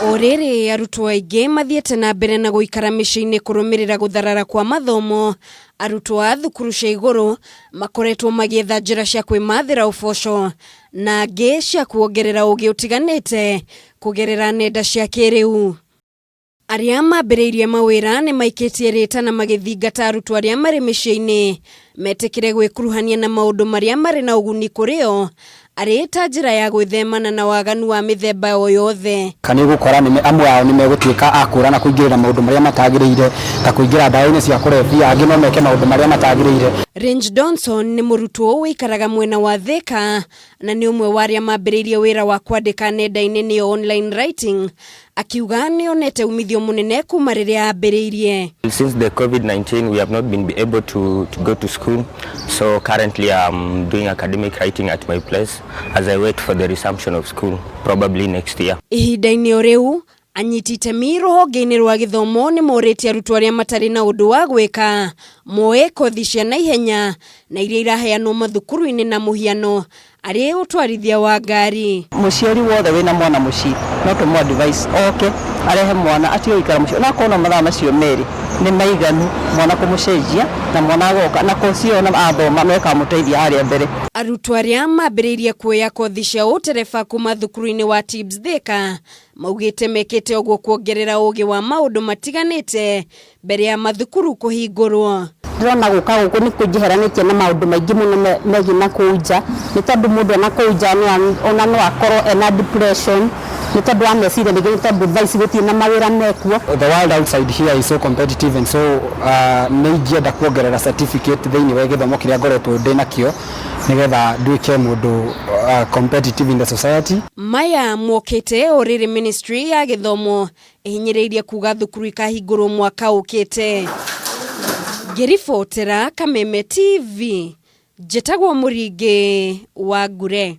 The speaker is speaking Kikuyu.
O rĩrĩ arutwo aingĩ mathiĩte na mbere na gũikara mĩciĩ-inĩ kũrũmĩrĩra gũtharara kwa mathomo, arutwo a thukuru cia igũrũ makoretwo magĩetha njĩra cia kwĩmathĩra ũboco na angĩ cia kuongerera ũgĩ ũtiganĩte kũgerera nenda cia kĩrĩu. Arĩa mambĩrĩirie mawĩra nĩ maikĩtie rĩta na magĩthingata arutwo arĩa marĩ mĩciĩ-inĩ metĩkĩre gwĩkuruhania na maũndũ marĩa marĩ na ũguni kũrĩ o arĩ ta njĩra ya gwĩthemana na waganu wa mĩthemba o yothe. Nĩ ũgũkora amwe ao nĩ megũtuĩka a kũũra na kũingĩrĩra maũndũ marĩa matagĩrĩire ta kũingĩra ndawa-inĩ cia kũrebia, angĩ no meke maũndũ marĩa matagĩrĩire. Range Donson nĩ mũrutwo ũikaraga mwena wa Thika na nĩ ũmwe wa arĩa mambĩrĩirie wĩra wa kwandĩka nenda-inĩ nĩyo online writing, akiuga nĩ onete umithio mũnene kuma rĩrĩa ambĩrĩirie. Since the COVID-19 we have not been able to go to school, so currently I'm doing academic writing at my place as I wait for the resumption of school probably next year. Ihinda-inĩ o rĩu anyiti itemi rũhonge-inĩ rwa gĩthomo nĩ morĩtie arutwo arĩa matarĩ na ũndũ wa gwĩka moe kothi cia naihenya na iria iraheanwo mathukuru-inĩ na mũhiano arĩ ũtwarithia wa ngari. Mũciari wothe wĩna mwana mũciĩ no tũmũ advice oke arehe mwana atige gũikara mũciĩ, ona akorwo no mathaa macio merĩ nĩ maiganu mwana kũmũcenjia na mwana agoka na kosi ĩyo na athoma no ĩkamũteithia harĩa mbere. Arutwo arĩa mambĩrĩirie kuoya kothi cia ũtereba kuma thukuru-inĩ wa Tibs Thika maugĩte mekĩte ũguo kuongerera ũgĩ wa maũndũ matiganĩte mbere ya mathukuru kũhingũrwo. Ndĩrona gũka gũkũ nĩ kũnjeheranĩtie na maũndũ maingĩ mũno megiĩ na kũu nja, nĩ tondũ mũndũ ona kũu nja ona no akorwo ena depression nĩ tondũ wa meciria rĩngĩ, nĩ tondũ thaa ici gũtirĩ na mawĩra mekuo. The world outside here is so competitive and so nĩ ingĩenda kuongerera certificate thĩinĩ wa gĩthomo kĩrĩa ngoretwo ndĩ nakĩo nĩgetha nduĩke mũndũ competitive in the society. Maya mokĩte o rĩrĩ ministry ya gĩthomo ĩhinyĩrĩirie kuga thukuru ikahingũrwo mwaka ũkĩte. Ngĩribotera Kameme TV, njĩtagwo Mũringĩ wa Ngure.